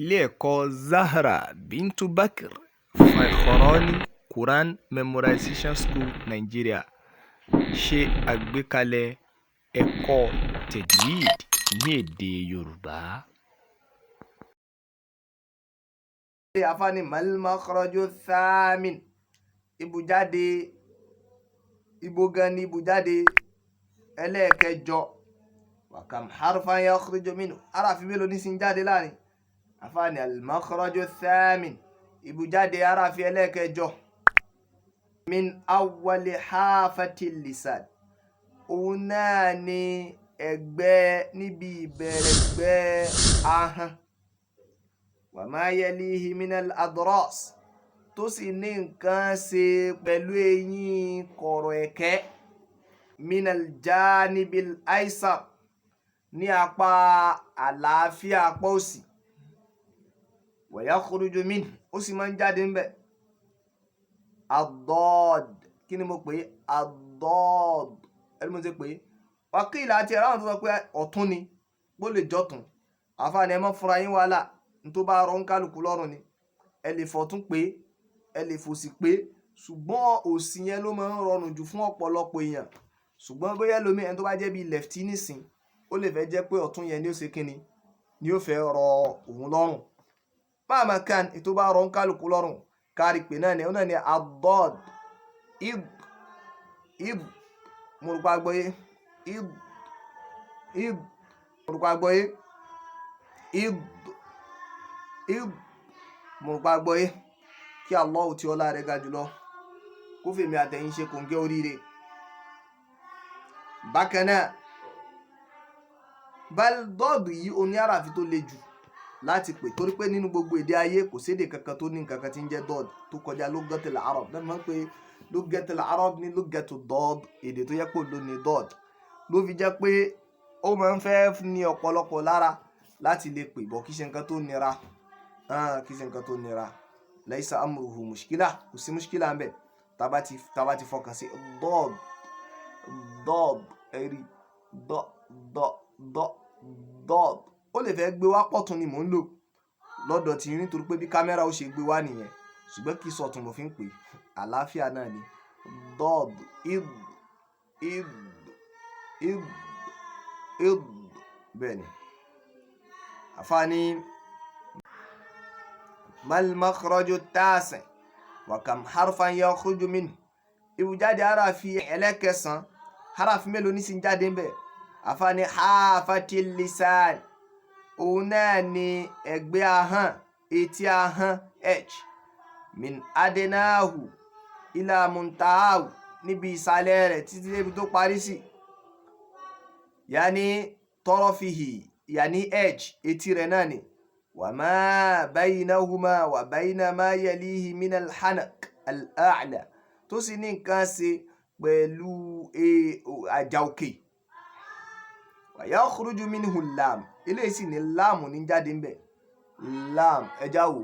Ilé ẹ̀kọ́ Zahra Bintu Bakr Fakhorani Quran Memorization School Nigeria ṣe àgbékalẹ̀ ẹ̀kọ́ Tajweed ní èdè Yorùbá. Afáàní mal-makhraju thamin, ibùjáde ibo gan ni ibùjáde ẹlẹ́ẹ̀kẹjọ. Wa kam harfan yakhruju minhu, aráàfin mélòó ní sin jáde láàrin? Afáàní al-makhraju thamin, ibùjáde aráàfin ẹlẹ́ẹ̀kẹjọ, min awwali hafati lisan, òun náà ni ẹ̀gbẹ́ níbi ìbẹ̀rẹ̀gbẹ́ ahọ́n, wa ma yalihi minal adras, tó sì ní nǹkan ṣe pẹ̀lú eyín kọ̀rọ̀ ẹ̀kẹ́, minal janibil aisar, ní apá àlàáfíà apá òsì, wa yakhruju min, ó sì máa ń jáde ńbẹ̀, ad-dad. Kí ni mo pè é? Ad-dad. Ẹni mo ti pè é wákìlì àti ẹ̀rọ àwọn tó sọ pé ọ̀tún ni, bó lè jọ̀tún. Àfààní ẹ má fúnra yín wàhálà, ní tó bá rọ ń kálukú lọ́rùn ni. Ẹ lè fọ̀tún pé, ẹ lè fòsì pé, ṣùgbọ́n òsì yẹn ló máa ń rọrùn jù fún ọ̀pọ̀lọpọ̀ èèyàn. Ṣùgbọ́n bóyá lómi ẹni tó bá jẹ́ bíi lefty nísìn, ó lè fẹ́ jẹ́ pé ọ̀tún yẹn ni ó ṣe kíni ni ó fẹ́ rọ òun lọ́rùn. Máàmá kan ètò bá rọ ń kálukú lọ́rùn kárí pé náà ni ó náà ni ad-dad. Id id, mo rò pa gbọ́yé. Id id, mo rò pa gbọ́yé. Id id, mo rò pa gbọ́yé. Kí Allah tí ọlá rẹ̀ ga jùlọ kó fèmí àtẹ̀yìn ṣe kòǹgẹ́ oríire. Bákan náà, bal dọ́ọ̀dù yìí ó ní àràfi tó le jù láti pè, torí pé nínú gbogbo èdè ayé kò sédè kankan tó ní nǹkan kan tí ń jẹ́ dọ́ọ̀dù tó kọjá lughatul arab. Náà máa ń pe lughatul arab ní lughatu dọ́ọ̀dù, èdè tó yẹ pé ló ní dọ́ọ̀dù, ló fi jẹ́ pé ó máa ń fẹ́ ní ọ̀pọ̀lọpọ̀ lára láti lè pè bọ̀. Kì í ṣe nǹkan tó nira, kì í ṣe nǹkan tó nira. Laysa amruhu mushkila, kò sí mushkila ń bẹ̀ tába ti fọkàn sí dọ́ọ̀dù dọ́ọ̀dù. Ẹ̀rí dọ́ dọ́ dọ́ dọ́ọ̀dù, ó lè fẹ́ gbé wá pọ̀tún ni mò ń lò lọ́dọ̀ tí, nítorí pé bí kámẹ́rà ó ṣe gbé wá nìyẹn, ṣùgbọ́n kì í sọ̀tún mo fi ń pè, àlàáfíà náà ni dọ́ọ̀dù. Id id id id, bẹ́ẹ̀ ni. Àfáàní mal makhraju tasi wa kam harfan yakhruju minhu, ibùjáde harafi ẹlẹ́kẹsàn, harafi mélòó ní sì ń jáde ń bẹ̀? Àfáàní hafatil lisan, òun náà ni ẹ̀gbẹ́ ahọ́n, etí ahọ́n, h min adinahu ila muntahahu, níbi ìsàlẹ̀ rẹ̀ títí débi tó parí sí, yanni tọrọfihi, yanni edge etí rẹ̀ náà ni, wa ma baynahuma wa bayna ma yalihi min alhanak al'a'la, tó sì ní nǹkan ṣe pẹ̀lú àjà òkè, wa yakhruju minhu lam, eléyìí sì ní láàmù ní jáde ń bẹ̀. Lam, ẹja wò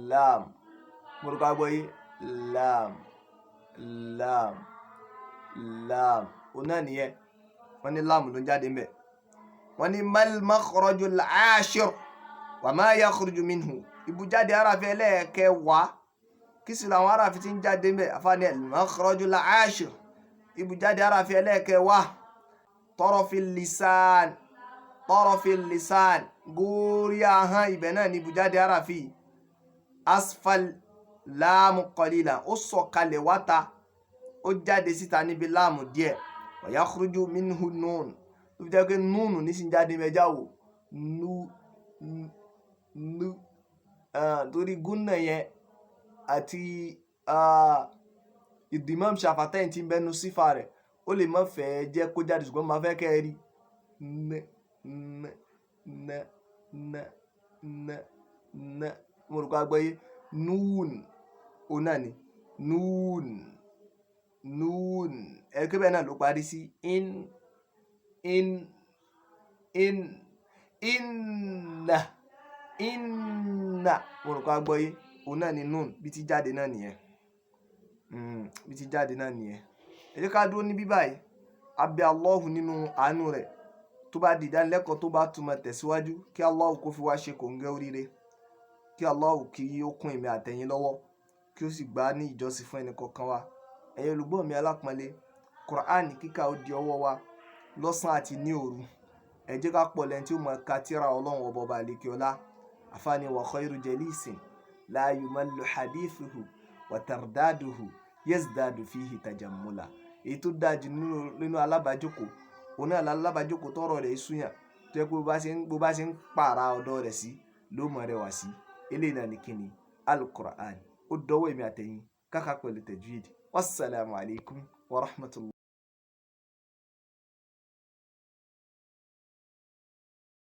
lam, mo rò ká gbọ́ yé. Lam lam lam, òun náà nìyẹn. Wọ́n ní láàmù ló ń jáde ń bẹ̀. Wọ́n ní mal makhrajul ashir wa ma yakhruju minhu, ibùjáde aráàfin ẹlẹ́ẹ̀kẹwàá, kí sì làwọn aráàfin tí ń jáde ń bẹ̀? Àfáàní al makhrajul ashir, ibùjáde aráàfin ẹlẹ́ẹ̀kẹwàá, tọrọfil lisan, tọrọfil lisan, góórí ahọ́n, ibẹ̀ náà ní ibùjáde aráàfin, asfal láàmù qalila, ó sọ̀kalẹ̀ wáta, ó jáde síta níbi láàmù díẹ̀, wa yakhruju minhu nun, tó fi jẹ́ pé núùnù ní sì ń jáde mẹ́jà wò nu nu, torí gúnnà yẹn àti ìdìmọ̀ ṣàfàtẹ́yìn tí ń bẹnu sífà rẹ̀, ó lè má fẹ́ jẹ́ kó jáde, ṣùgbọ́n máa fẹ́ kẹ́ ẹ rí n n n n n n. Mo rò pé a gbọ́ yé. Núùn, òun náà ni núùn núùn, ẹ̀kẹ́ bẹ́ẹ̀ náà ló parí sí in in in inna inna. Mo rò pé a gbọ́ yé. Òun náà ni núùn, bí ti jáde náà nìyẹn, bí ti jáde náà nìyẹn. Ẹ jẹ́ ká dúró níbí báyìí. Abẹ́ Allahu nínú àánú rẹ̀. Tó bá di ìdánilẹ́kọ̀ọ́ tó bá túmọ̀ tẹ̀síwájú, kí Allah kó fi wá ṣe kòǹgẹ́ oríire, kí Allah kí ó kún èmi àtẹ̀yin lọ́wọ́, kí ó sì gbà á ní ìjọsìn fún ẹnì kọ̀ọ̀kan wa. Ẹ̀yin olùgbọ́ mi alápọ̀nlé, Quran kíkà ó di ọwọ́ wa lọ́sàn àti ní òru. Ẹ jẹ́ ká pọ̀ lẹ́ni tí ó máa ka tírà Ọlọ́run ọba ọba àlekè ọlá. Àfáàní wa khairu jalisin la yumallu hadithuhu wa tardaduhu yazdadu fihi tajammula. Èyí tó dáa jù nínú alábàájókòó, òun náà lálábàájókòó tọrọ rẹ̀ súnyàn, tó yẹ pé bó bá ṣe ń pààrà ọ̀dọ̀ rẹ̀ sí ló mọ̀ rẹwà sí. Eléyìí náà ní kíni? Alukur'an. Ó dọwọ́ èmi àtẹ̀yìn káka pẹ̀lú tajwid. Wasalaamu alaykum wa rahmatulah.